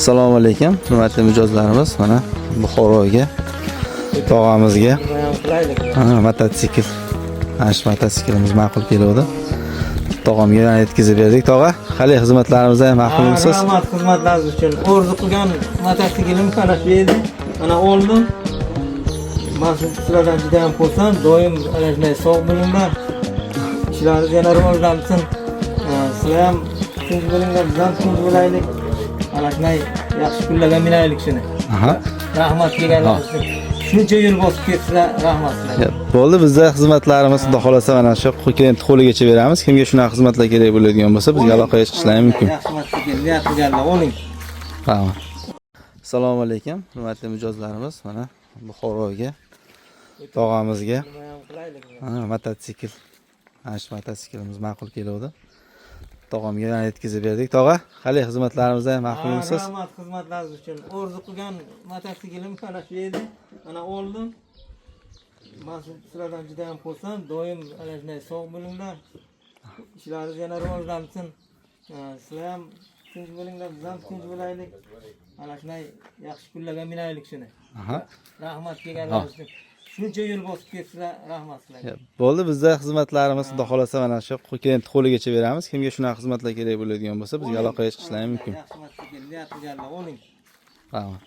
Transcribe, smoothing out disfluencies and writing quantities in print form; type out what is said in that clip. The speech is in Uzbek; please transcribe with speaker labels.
Speaker 1: Assalomu alaykum, hurmatli mijozlarimiz. Mana Buxoroga tog'amizga mototsikl. Mana shu mototsiklimiz ma'qul keluvdi. Tog'amga yana yetkazib berdik. Tog'a, qalay, xizmatlarimizdan ma'qulmisiz?
Speaker 2: Rahmat xizmatlaringiz uchun. Orzu qilgan mototsiklim mana shu edi. Mana oldim. Man sizlardan juda ham xursand. Doim ana shunday sog' bo'linglar. Ishlaringiz yana rivojlansin. Sizlar ham tinch bo'linglar, biz ham tinch bo'laylik. Ana shunday yaxshi kunlarga minaylik shuni. Rahmat kelganingiz uchun. Shuncha yo'l bosib ketibsizlar, rahmat sizlarga.
Speaker 1: Ya, bo'ldi, bizda xizmatlarimiz, xudo xohlasa, mana shu klient qo'ligacha beramiz. Kimga shunaqa xizmatlar kerak bo'ladigan bo'lsa, bizga aloqaga chiqishlari mumkin.
Speaker 2: Yaxshi mototsikl, niyat qilganlar, oling.
Speaker 1: Rahmat. Assalomu alaykum, hurmatli mijozlarimiz. Mana Buxoroga tog'amizga
Speaker 2: Nima ham qilaylik.
Speaker 1: Mototsikl. Mana shu mototsiklimiz ma'qul keluvdi. Tog'amga yana yetkazib berdik. Tog'a, qalay, xizmatlarimizdan ma'qulmisiz?
Speaker 2: Rahmat xizmatlaringiz uchun. Orzu qilgan mototsiklim mana shu edi. Mana oldim. Man sizlardan juda ham xursand. Doim ana shunday sog' bo'linglar. Ishlaringiz yana rivojlansin. Sizlar ham tinch bo'linglar, biz ham tinch bo'laylik. Ana shunday yaxshi kunlarga minaylik shuni. Rahmat kelganingiz uchun. Shuncha yo'l bosib ketibsizlar, rahmat sizlarga.
Speaker 1: Ya, bo'ldi, bizda xizmatlarimiz, xudo xohlasa, mana shu klient qo'ligacha beramiz. Kimga shunaqa xizmatlar kerak bo'ladigan bo'lsa, bizga aloqaga chiqishlari mumkin.
Speaker 2: Yaxshi mototsikl, niyat qilganlar, oling.
Speaker 1: Rahmat.